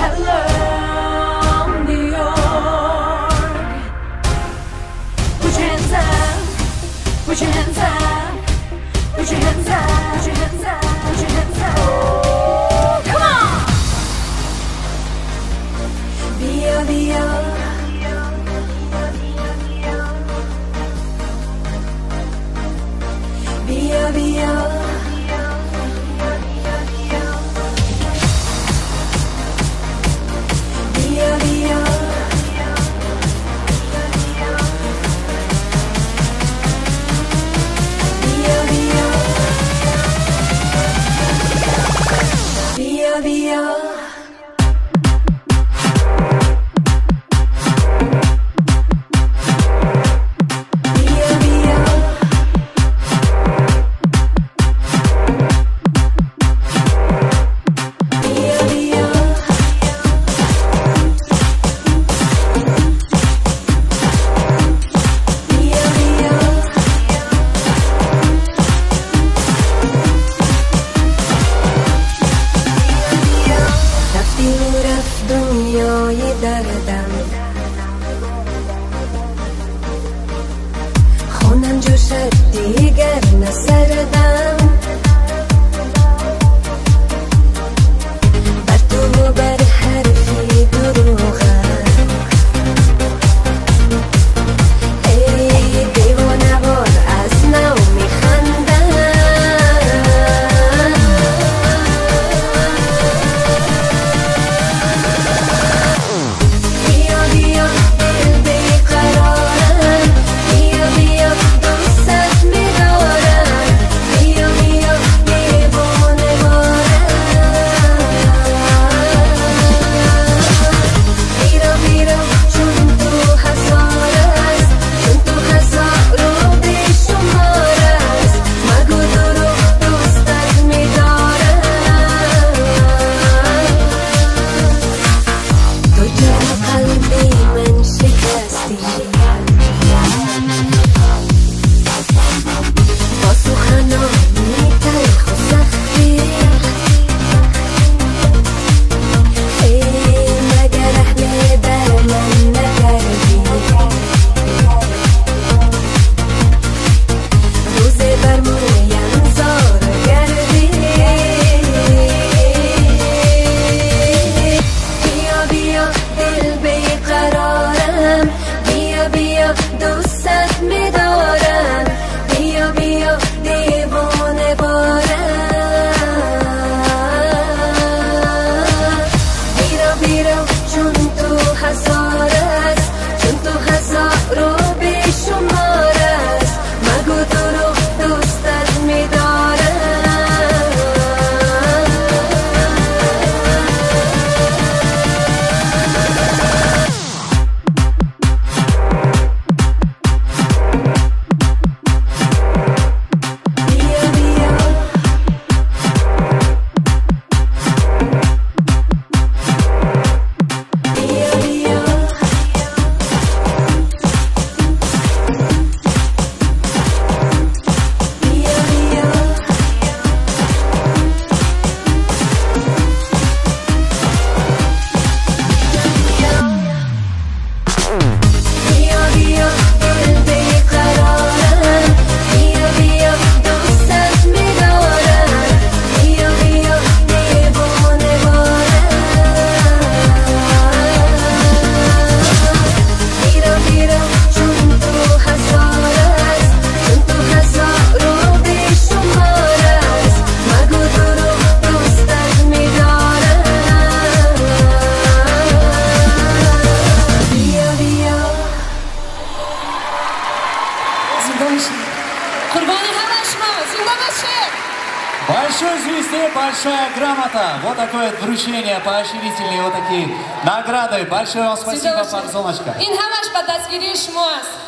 Hello, New York. Put your hands up, put your hands up, put your hands up, put your hands up, put your hands up. Oh, come on! بیا بیا بیا بیا بیا بیا بیا بیا بیا بیا. دنیای دردم خونم جوشد دیگر نسردم بر تو و بر حرفی دروغم ای دیوانه وار از نو میخندم. Большой звезде большая грамота. Вот такое вручение, поощрительные вот такие награды. Большое вам спасибо, Фарзоночка. Ин ҳамаш ба дастгирии шумо аст.